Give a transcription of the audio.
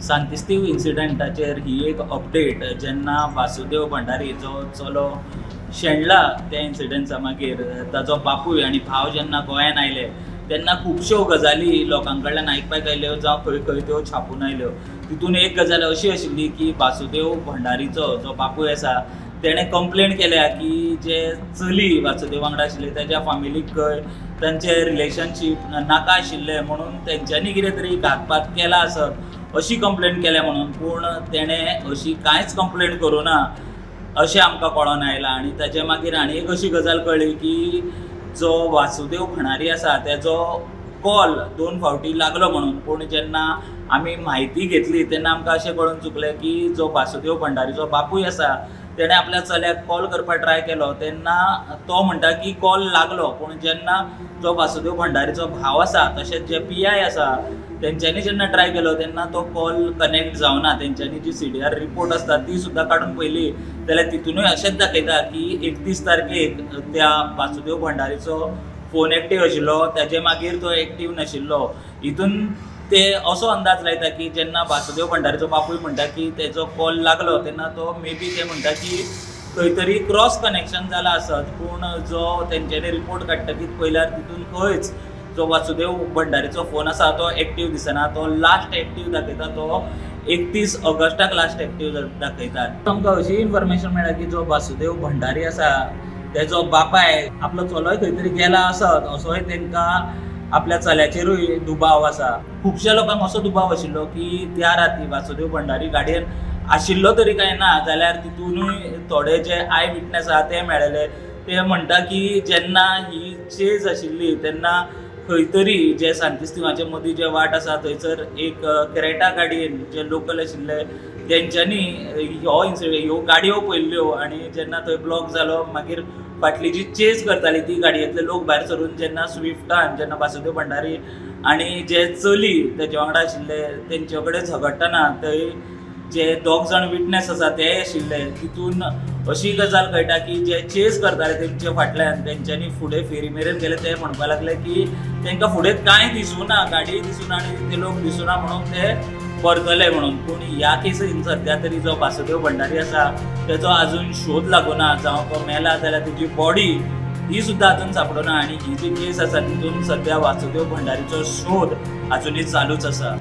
सांतिस्तीव इन्सिडंटाचेर ही एक अपडेट. जेन्ना वासुदेव भंडारी जो चलो शेणला त्या इन्सिडंटा मागीर ताजो बापूय आनी भाव जेन्ना गोंयान आयले तेन्ना खुबश्यो गजाली लोकां कडल्यान आयकपाक आयल्यो जावं खंय खंय त्यो छापून आयल्यो. तितून एक गजाल अशी आशिल्ली की वासुदेव भंडारीचो जो बापूय आसा तेणें कंप्लेन केल्या की जे चली वासुदेव वांगडा आशिल्ले तेज्या फामिलीक खंय तांचे रिलेशनशीप नाका आशिल्लें म्हणून तेंच्यांनी कितें तरी घातपात केला आसत अशी कंप्लेन केल्या म्हणून, पूण तेणें अशी कांयच कंप्लेन करूं ना अशें आमकां कळोन आयलां. आनी ताजे मागीर आनी एक अशी गजाल कळ्ळी की जो वासुदेव भंडारी आसा तेजो कॉल 2 फावटी लागलो म्हणून, पूण जेन्ना आमी म्हायती घेतली तेन्ना आमकां अशें कळून चुकलें की जो वासुदेव भंडारीचो बापूय आसा तेणें आपल्या चल्याक कॉल करपाक ट्राय केलो तेन्ना तो म्हणटा की कॉल लागलो, पूण जेन्ना जो वासुदेव भंडारीचो भाव आसा तशेंच जे पी I आसा तेंच्यांनी जेन्ना ट्राय केलो तेन्ना तो कॉल कनेक्ट जावना. तेंच्यांनी जी CDR report आसता ती सुद्दां काडून पळयली जाल्यार तितूनय अशेंच दाखयता की 31 तारखेक त्या वासुदेव भंडारीचो फोन एक्टीव आशिल्लो, ताजे मागीर तो एक्टीव नाशिल्लो. हितून ते असो अंदाज लायता की जेन्ना वासुदेव भंडारीचो बापूय म्हणटा की तेजो कॉल लागलो तेन्ना तो मे बी ते म्हणटा की खंय तरी क्रॉस कनेक्शन जाला आसत, पूण जो तेंच्यांनी रिपोर्ट काडटकीच पळयल्यार तितून खंयच जो वासुदेव भंडारीचो फोन आसा तो एक्टीव दिसना. तो लास्ट एक्टीव दाखयता तो 31 ऑगस्टाक लास्ट एक्टीव दाखयतात. आमकां अशी इन्फॉर्मेशन मेळ्ळा की जो वासुदेव भंडारी आसा तेजो बापाय आपलो चलोय खंय तरी गेला आसत असोय तेंकां आपल्या चल्याचेरूय दुबाव आसा. खुबश्या लोकांक असो दुबाव आशिल्लो की त्या राती वासुदेव भंडारी गाडयेन आशिल्लो तरी काय ना जाल्यार तितूनय थोडे जे I witness आसा ते मेळ्ळे ते म्हणटा की जेन्ना ही चेज आशिल्ली तेन्ना खंय तरी जे सांतिस्तिवाचे मदीं जे वाट आसा थंयसर एक क्रेटा गाडयेन जे लोकल आशिल्ले तेंच्यांनी ह्यो इन्सिडंट ह्यो गाडयो पळयल्ल्यो आनी जेन्ना थंय ब्लॉक जालो मागीर फाटली जी चेज करताली ती गाडयेंतले लोक भायर सरून जेन्ना स्विफ्टान जेन्ना वासुदेव भंडारी आनी जे चली तेजे वांगडा आशिल्ले तेंचे कडेन झगडटना थंय जे 2 जाण विटनेस आसा ते आशिल्ले. तितून अशी गजाल कळटा की जे चेज करताले तेंचे फाटल्यान तेंच्यांनी फुडें फेरी मेरेन गेले ते म्हणपाक लागले की तेंकां फुडें कांय दिसूना, गाडीय दिसूना आनी ते लोक दिसूना म्हणून ते परतले म्हणून. पूण ह्या केसीन सद्या तरी जो वासुदेव भंडारी आसा तेजो आजून शोध लागूना, जावं तो मेला जाल्यार तेजी बॉडी ही सुद्दां आजून सापडना आनी ही जी केस आसा तितून सद्या वासुदेव भंडारीचो शोध आजुनूय चालूच आसा.